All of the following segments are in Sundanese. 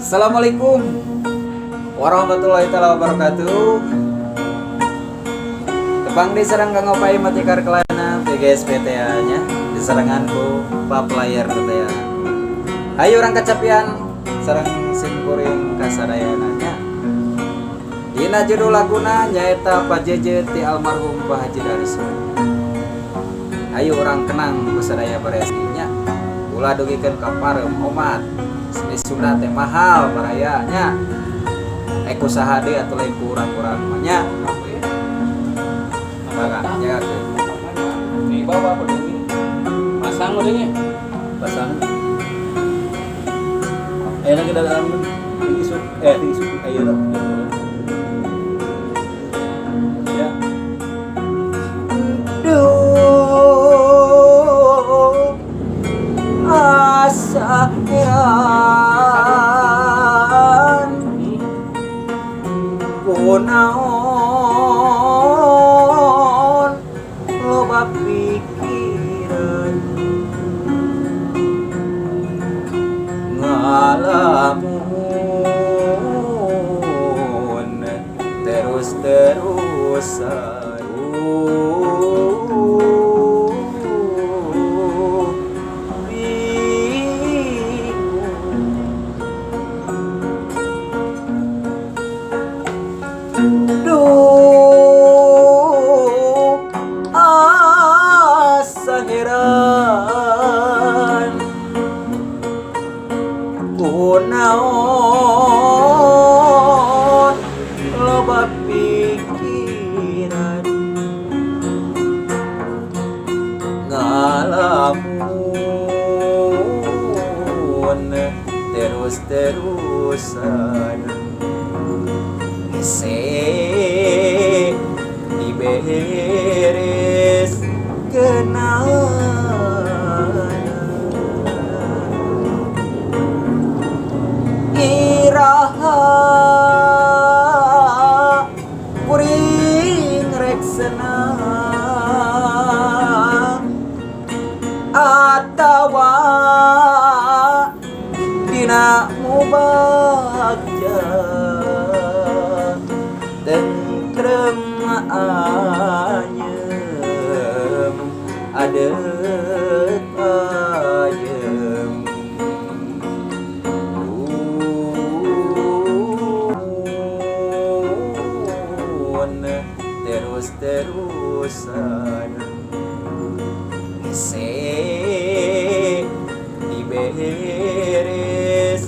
Assalamualaikum warahmatullahi taala wabarakatuh. Tepang deui sareng Kang Opai Matikar Kelana PGSPTA nya disarengan ku Pak Player teh. Ayo urang kacapian sareng sim kuring kasadayana nya. Dina judul laguna nyaeta Pajeje ti almarhum Pak Haji Darso. Ayo urang kenang ku sadaya baraya nya. Ulah dugikeun ka pareum omat. Seni Sunda teh mahal baraya nya. Eko saha deui atuh lain ku urang-urang mah nya. Mangga nyagakeun. Di bawah apa ini? Pasang udahnya. Pasang. Ayo ke dalam isuk eh isuk ayo lah. Ya. Duh, asa heran kunaon loba pikiran ngalamun terus-terusan. Bingung. Duh, asa heran kunaon loba pikiran ngalamun terus-terusan. Hese diberes kenana iraha kuring rek senang atawa dina mubagja tentrem ayem adet ayem. Terus-terusan. Hese diberes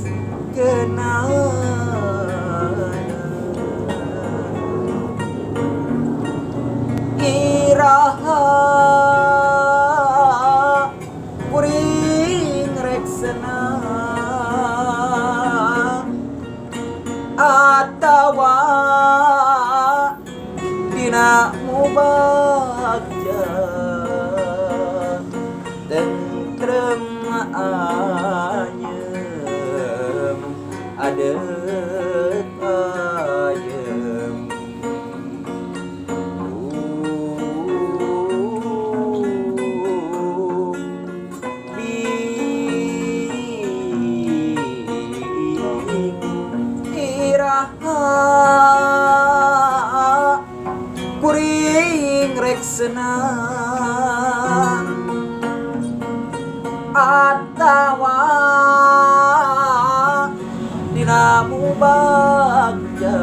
kenana iraha kuring rek senang atawa dina mubagja tentrem ayem adet ayem. Duh, bingung iraha kuring rek senang atawa dina mubagja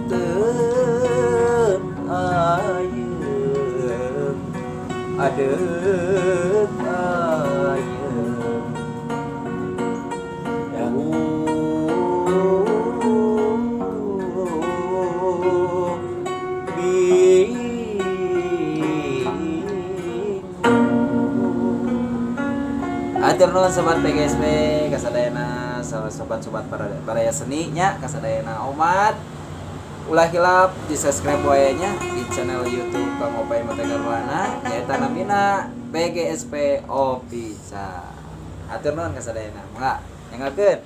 teu ayem adet ayem. Ya. Duh, bingung. Atur nuhun sobat PGSP kasadayana, sobat-sobat para baraya seni nya kasadayana omat. Ulah hilap di subscribe wae nya di channel YouTube Kang Opai Matekar Kelana nyaeta namina PGSP Official. Atur nuhun kasadayana. Mangga nyanggakeun.